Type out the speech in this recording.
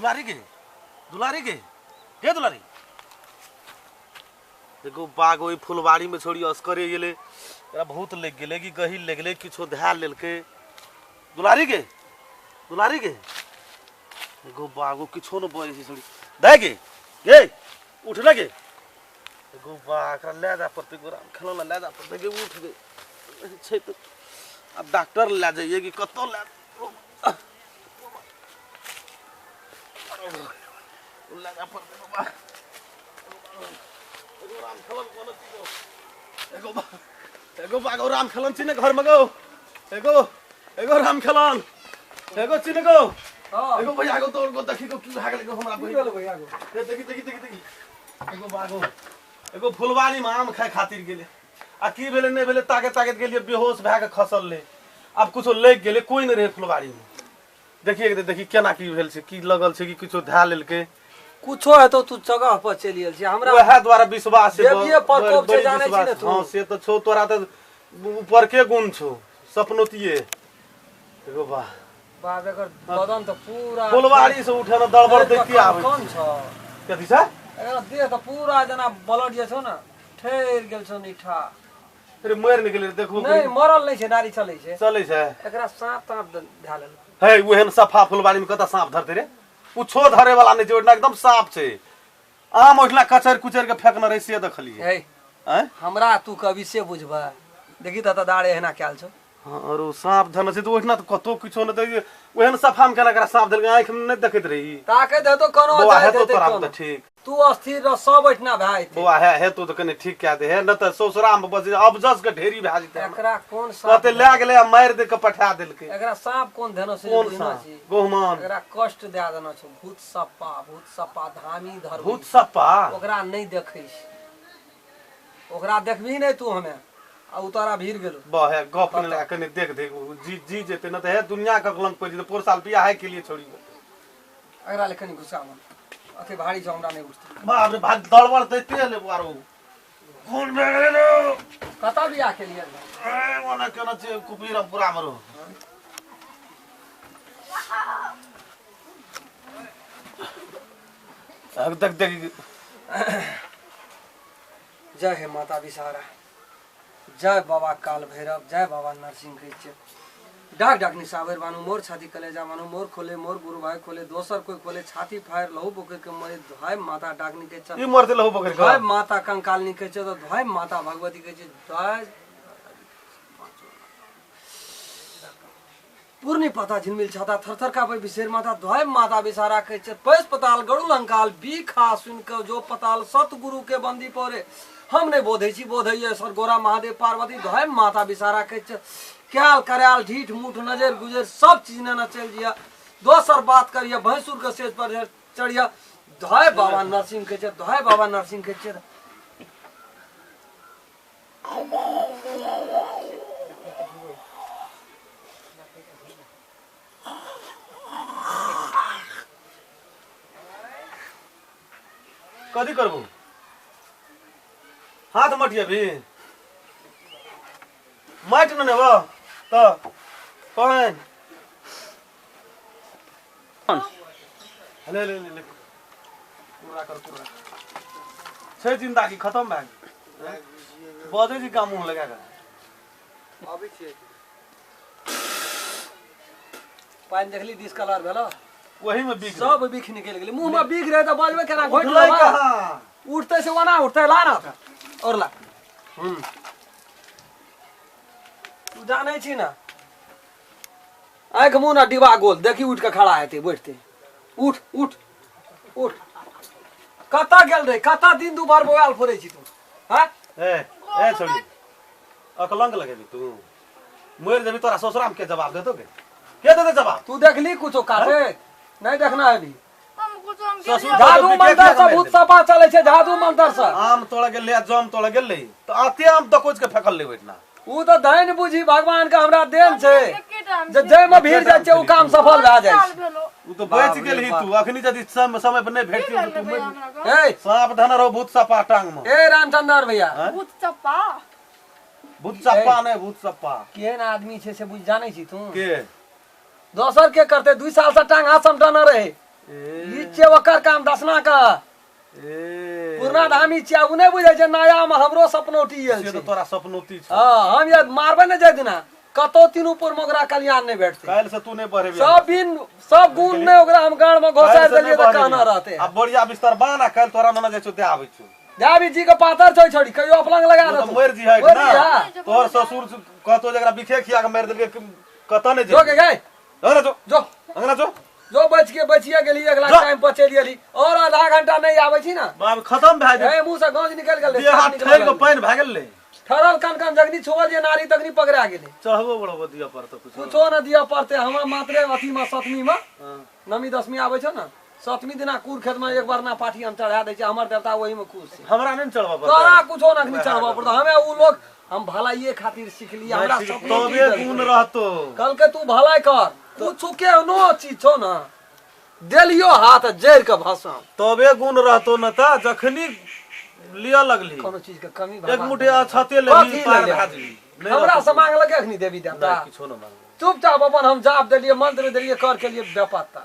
दुलारी गे, दुलारी गे, गे दुलारी। देखो बाघ ओहि फुलबाड़ी में छोड़ी असकरे गेलै, एकरा बहुत लागि गेलै कि गहीर लागि गेलै, किछो धए लेलकै। दुलारी गे, दुलारी गे, एगो बाघो किछो न बजै छै छोड़ी। दे गे, गे, उठ ने गे। एगो बा एकरा लए जाय पड़तै, गोरा खेलौना लए जाय पड़तै। गे उठ गे, छै तऽ आब डॉक्टर लए जाइए कि कतऽ लए लए जाय पड़तै बाबा। एगो राम खेलन कोन छी गो? एगो बा एगो बागो राम खेलन छी ने घर में गो। एगो एगो राम खेलन एगो छी ने गो। हाँ। एगो भैया गो तोड़ गो देखी गो की भए गेलै गो हमरा की बहिन। भेल भैया गो? ए, देखी देखी देखी देखी एगो बागो एगो फुलवारी में आम खाए खातिर गेलै आ की भेलै नहि भेलै, ताके ताकत गेलियै बेहोश भए के खसल रहै। आब कुछो लागि गेलै, कोइ नहि रहै फुलवारी में। देखिए देखी केना की भेल छै, की लगल छै कि किछो धए लेलकै। कुछो हेतौ तू जगह पर चलि गेल छी हमरा वएह द्वारा विश्वास छै, देवीए प्रकोप छै, बड़ी जानै छी विश्वास। ने तू। हाँ से तऽ छौ, तोरा तऽ ऊपर के गुण छौ सपनोतिये। एगो वाह बाप, एकर बदन तऽ पूरा फुलवारी से उठे ने दड़बड़ दैते आबै। कम छौ। कथी छै? एकर देह तऽ पूरा जेना ब्लड जे छौ ने ठहरि गेल छौ नीठा। अरे मरि नहि गेलै देखो? नहि, मरल नहि छै, नारी चलै छै। चलै छै। एकरा साँप ताँप धए लेलकै। हे ओहन सफा फुलवारी में कतऽ साँप धरतै रे? कुछो धरे वाला नहि छै ओहिठिना, एकदम साफ छै। आम ओहिठिना कचर कुचर के फेकने रहै से देखलियै। हे आँय? हमरा तू कभी से बुझबै, देखी तऽ दाढ़े एहिना कयल छौ। हाँ, और ओ साँप धरने छै तऽ ओहिठिना तऽ कतौ किछो नहि तऽ ओहन सफा में केना एकरा साँप धरलकै? आँखि में नहि देखैत रही। ताकैत हेतौ कोनो बौआ जाइत हेतौ हेतै तोरा कोनो। तऽ ठीक। तू अस्थिर रह, सब ओहिठिना भए जेतै। बौआ हे हेतौ तऽ कनि ठीक कए दे हे, नहि तऽ ससुरा में बस अबजस के ढेरी भए जेतै हमरा। एकरा कोन साँप कहतै लए गेलै आ मारि दे के पठा देलकै। एकरा साँप कोन धेनो छै? कोन बुझना साँप? छी। गहुमान एकरा कष्ट दए देना छौ भूत सप्पा, भूत सप्पा धामी धर। भूत सप्पा ओकरा नहि देखै छै, ओकरा देखबही नहि तू हमे आ उ तोरा भीड़ गेलो। बह हे गप नहि लगा, कनि देख देख जी जी जेतै, नहि तऽ हे दुनिया के कलंक पड़ि जेतै। पोर साल बियाह के लिए छोड़ी। एकरा ले कनि घुसा मन अते भारी छौ, हमरा नहि उठतै। बाप रे भाग दड़बड़ दैते ले बुआरो कोन भए गेलै रे? कतऽ बियाह केलियै? ए ओने केना छै कुपीरामपुरा मे रो। देख देख देख। जय हे माता विषहारा, जय बाबा काल भैरव, जय बाबा नरसिंह कहै छियै। डाक डाक निसाबर बानू, मोर छाती कलेजा मानू, मोर खोले मोर गुरु भाई खोले, दोसर कोई खोले छाती फायर लहू पोखरि के मरे। धोय माता डाकनी कहै छै ई मरते लहू पकड़ धोय के। माता कंकालनी कहै छै, तऽ धोय माता भगवती कहै छै, धोय पूर्णी पाता झिलमिल छाता थरथर कापे बिसेर माता, धोय माता बिसारा कहै छै। पैस पताल गड़ू लंकाल बीखा सुन के जो पताल सतगुरु के बंदी पड़े, हम नहि बोधै छी बोधैये सर गोरा महादेव पार्वती, धोय माता बिसारा कहै छै। क्याल कराल ढीठ मूठ नजर गुजर सब चीज नेना चलि जिया, दोसर बात करिए भैंसुर के सेज पर चढ़िया, धोय बाबा नरसिंह कहै छै, धोय बाबा नरसिंह कहै छै। कथी करबू? हाथ मटियेबी? माटि ने नेबो तऽ पानि ले ले ले ले पूरा कर पूरा छै। जिंदा की खत्म भए गेल? बजै छी का मुँह लगा कऽ? अबै छियै। पानि देखली डिस्कलर भेलो। वही में बिक सब बिख निकलि गेलै। मुँह मे बिख रहै तऽ बजबै केना? घोटि उठलै लेबै। कहाँ? उठतै से ओना उठतै। ला ना तऽ और ला। तू जानै छी ने, आँखि मुँह ने डिबा गोल देखी, उठि कऽ खड़ा हेतै बैठतै। उठ उठ उठ। कतऽ गेल रही? कतऽ दिन दुपहर मोबाइल फोड़ै छी तू? हाँ ए ए छोड़ी, अकलंक लगेबी तू, मरि जेबी। तोरा ससुराम के जवाब देतो के? के देते जवाब? तू देखली कुछो काटे नहीं देखना है अभी? हम कुछ हम ससुर जादू मंत्र से भूत सपा चले छै, जादू मंत्र से। आम तोड़ गेल, जम तोड़ गेल तऽ अते आम दकोच के फेकल ले बैठना। उ तऽ धन बुझी भगवान के हमरा देन छै जे जाहिमे भीड़ जाइ छै ओ काम सफल भए जाइ छै। उ तऽ बाप बचि रे गेलही बाप। तू अखनी यदि समय समय पर नहि भेटती तऽ तू मरि। ए साँप धन रहो भूत सपा टांग में। ए रामचंद्र भैया। आँय? भूत चप्पा। भूत सपा नहि, भूत सपा। केहन आदमी छै से बुझ जानै छी तू? के? दोसर के करते 2 साल से टांग हाथ समटने रहे। ए ई छियै ओकर काम दसना के ए पुरना धामी छियै ओ नहि बुझै छै नया मे हमरो सपनौटी आयल से छै तऽ तोरा सपनौती छौ हँ हम यद मारबै ने जाय दिना कतौ तीनू पुर मे ओकरा कल्याण नहि भेटतै काल्हि से तू नहि पढ़ेबी सब बिन सब गुण नहि ओकरा हम गाड़ मे घोसारि देलियै तऽ कहना रहतै आ बोरिया बिस्तर बान आ काल्हि तोरा मने जाइ छौ दे आबै छौ जाबी जी के पातर छौ छोड़ी कहियो अपलंग लगा तऽ देतौ मरि जिहै मरि ना जिहा। तोहर ससुर कहतो जे एकरा बिखे खिया के मारि देलकै कतऽ नहि जो के जेबही गए अंगना जो जो अंगना जो जो बच के बचिए गेली अगला जो। टाइम पर चलि गेली और आधा घंटा नहीं आबै छी ना बाप खत्म भए ए गेल मुंह से गंज निकल गेलै देह हाथ ठेल के पानि भए गेल ठरल कन कन जगनी छुअल जे नारी तगनी पकड़ा गेलै चढ़बो बढ़बो दिअ पड़तौ कुछो कुछो न दिअ पड़तै हमरा मात्रे अथी में सतमी में हाँ। नवमी दसमी आबै छौ ने सतमी दिना कूर खेत में एक बार ना पाठी हम चढ़ा दै छी हमर देवता ओही में खुश छै हमरा नहि ने चढ़बऽ पड़तै तोरा कुछो न अखनी चढ़बऽ पड़तौ हमे उ लोग हम भलाइए खातिर सिखलियै हमरा सब तबे गुण रहतो कहलकै तू भलाई कर कुछ के नो चीज छौ ने देलियो हाथ जड़ के भसम तबे गुण रहतो न त जखनी लिअ लगली कोनो चीज के कमी एक भगवान मुट्ठी अछते लेली कथी पार लेले? भए गेली नहि हमरा रहतो। से मांगलक अखनी देवी देवता नहि, किछो न मांगलो चुपचाप अपन हम जाप देलियै मंत्र देलियै कर के लिए बेपत्ता।